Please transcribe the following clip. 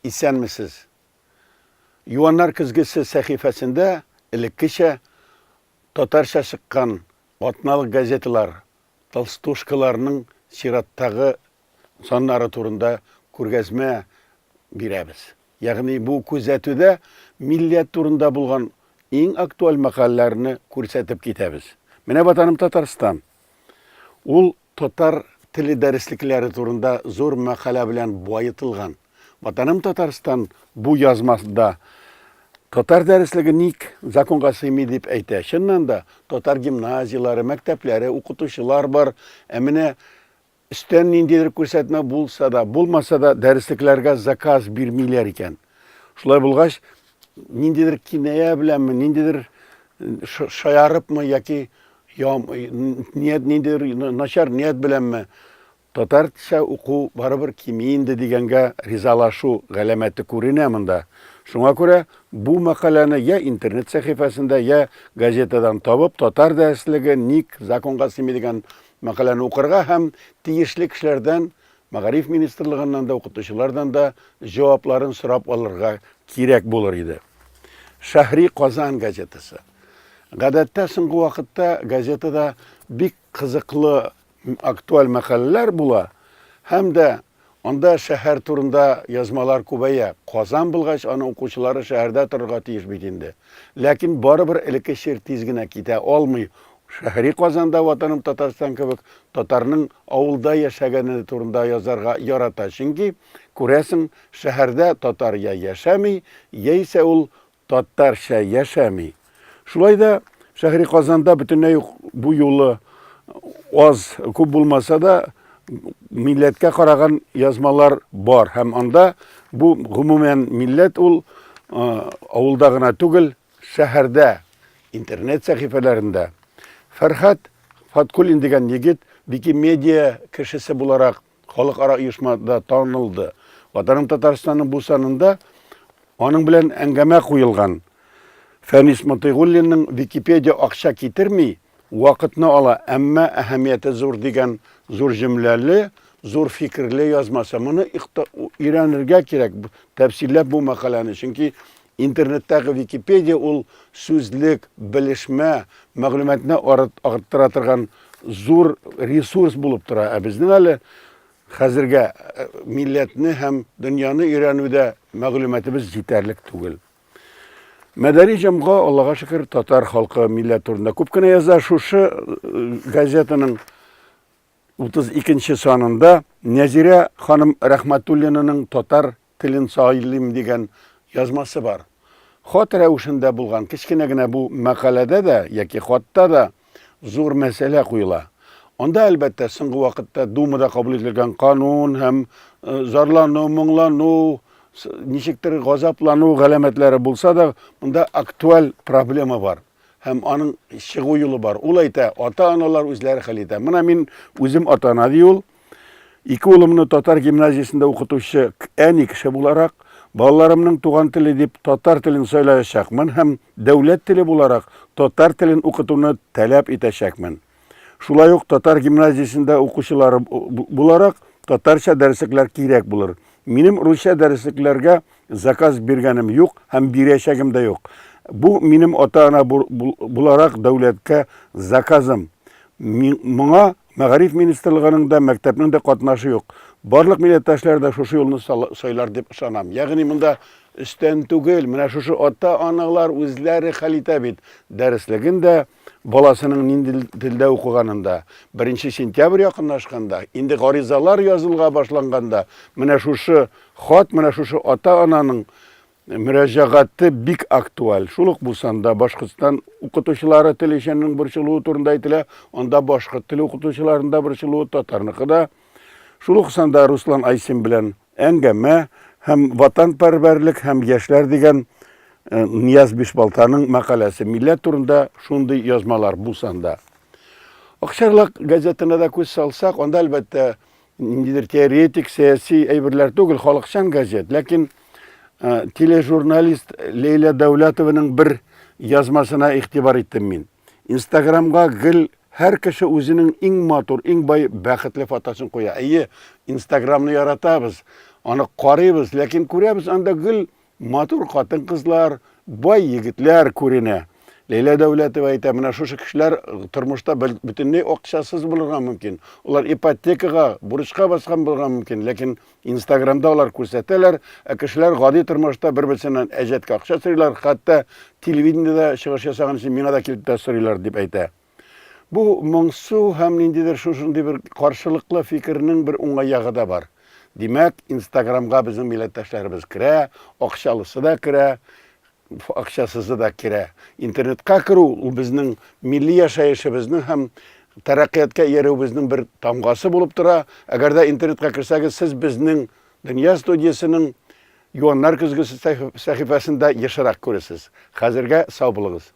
Исәнмесез! Юаннар көзгесе сәхифәсендә элеккечә татарча чыккан атналык газеталар, толстушкаларның чираттагы саннары турында күргәзмә бирәбез. Ягъни бу күзәтүдә милләт турында булган иң актуаль мәкаләләрне күрсәтеп китәбез. Менә Ватаным Татарстан. Ул татар теле дәреслекләре турында зур мәкалә белән баетылган. Ватаным Татарстан бу язмасында татар дәреслеге ник законга сыймый дип әйтә. Чыннан да, татар гимназияләре, мәктәпләре, укытучылар бар. Ә менә өстән ниндидер күрсәтмә булса да, булмаса да, дәреслекләргә заказ бирмиләр икән. Шулай булгач, ниндидер киная беләнме, ниндидер шаярыпмы яки ният ниндидер начар ният беләнме татарча уку барыбер кими инде дигәнгә ризалашу галәмәте күренә монда. Шуңа күрә бу мәкаләне я интернет сәхифәсендә, я газетадан табып, татар дәреслеге ник законга сыймый дигән мәкаләне укырга һәм тиешле кешеләрдән, мәгариф министрлыгыннан да, укытучылардан да җавапларын сорап алырга кирәк булыр иде. Шәһри Казан газетасы. Гадәттә соңгы вакытта газетада бик кызыклы актуаль мәкаләләр була һәм дә анда шәһәр турында язмалар күбәя. Казан булгач, аның укучылары шәһәрдә торырга тиеш бит инде. Ләкин барыбер элекке чир тиз генә китә алмый. Шәһри Казанда Ватаным Татарстан кебек татарның авылда яшәгәне турында язарга ярата. Чөнки, күрәсең, шәһәрдә татар я яшәми, яисә ул татарча яшәми. Шулай да Шәһри Казанда бөтенләй үк бу юлы аз, күп булмаса да, милләткә караган язмалар бар. Һәм анда бу гомумән милләт ул авылда гына түгел, шәһәрдә, интернет сәхифәләрендә. Фәрхәт Фаткуллин дигән егет Викимедиа кешесе буларак халыкара оешмада танылды. Ватаным Татарстанның бу санында аның белән әңгәмә куелган. Фәнис Мотыйгуллинның Википедия акча китерми, вакытны ала, әмма әһәмияте зур дигән зур җөмләле, зур фикерле язмасы. Моны өйрәнергә кирәк, тәфсилләп бу мәкаләне, чөнки интернеттагы Википедия ул сүзлек, белешмә, мәгълүматны арттыра торган зур ресурс булып тора. Ә безнең әле хәзергә э, милләтне һәм дөньяны өйрәнүдә мәгълүматыбыз җитәрлек түгел. Мәдәни җомга, Аллага шөкер, татар халкы милләт турында күп кенә яза. Шушы э, газетаның 32 нче санында Нәзирә ханым Рәхмәтуллинаның татар телен сайлыйм дигән язмасы бар. Хат рәвешендә булган кечкенә генә бу мәкаләдә дә яки хатта да зур мәсьәлә куела. Анда, әлбәттә, соңгы вакытта Думада кабул ителгән канун һәм э, зарлану, моңлану, ничектер газаплану галәмәтләре булса да, монда актуаль проблема бар һәм аның чыгу юлы бар. Ул әйтә, ата-аналар үзләре хәл итә. Менә мин үзем ата-ана ди ул. Ике улымны татар гимназиясендә укытучы әни кеше буларак, балаларымның туган теле дип татар телен сайлаячакмын һәм дәүләт теле буларак татар телен укытуны таләп итәчәкмен. Шулай ук татар гимназиясендә укучылары буларак татарча дәреслекләр кирәк булыр. Минем русча дәреслекләргә заказ биргәнем юк һәм бирәчәгем дә юк. Бу минем ата-ана буларак дәүләткә заказым. Моңа Мәгариф министрлыгының да, мәктәпнең дә катнашы юк. Барлык милләттәшләр дә шушы юлны сайлар дип ышанам. Ягъни монда өстән түгел, менә шушы ата-аналар үзләре хәл итә бит. Дәреслеген дә, баласының нинди телдә укыганын да. 1 сентябрь якынлашканда, инде гаризалар язылга башланганда, менә шушы хат, менә шушы ата-ананың Мөрәҗәгате бик актуаль. Шул ук бу санда Башкортстан укытучылары тел өченең борчылуы турында әйтелә. Анда башкорт теле укытучыларының да борчылуы, татарныкы да. Шул ук санда Руслан Айсин белән әңгәмә һәм ватанпәрвәрлек һәм яшьләр дигән э, Нияз Бишбалтаның мәкаләсе. Милләт турында шундый язмалар бу санда. Акчарлак газетына да күз салсак, анда әлбәттә ниндидер теоретик, сәяси әйберләр түгел, халыкчан газет. Ләкин э, тележурналист Ләйлә Дәүләтованың бер язмасына игътибар иттем мин. Инстаграмга гел һәр кеше үзенең иң матур, иң бай, бәхетле фотосын куя. Әйе, Инстаграмны яратабыз. Аны карыйбыз, ләкин күрәбез, анда гел матур хатын-кызлар, бай егетләр күренә. Ләйлә Дәүләтова әйтә, менә шушы кешеләр тормышта бөтенләй акчасыз булырга мөмкин. Алар ипотекага, бурычка баскан булырга мөмкин, ләкин Инстаграмда алар күрсәтәләр, ә кешеләр гади тормышта бер-берсеннән әҗәткә акча сорыйлар, хәтта телевидениедә чыгыш ясаган өчен миңа да килеп тә сорыйлар, дип әйтә. Бу моңсу һәм ниндидер шушындый бер каршылыклы фикернең бер уңай ягы да бар. Димәк, Инстаграмга безнең милләттәшләребез керә, акчалысы да керә, акчасызы да керә. Интернетка керү ул безнең милли яшәешебезнең һәм тәрәккыятькә иярүебезнең бер тамгасы булып тора. Әгәр дә интернетка керсәгез, сез безнең Дөнья студиясенең Юаннар көзгесе сәхифәсендә ешрак күрерсез. Хәзергә сау булыгыз.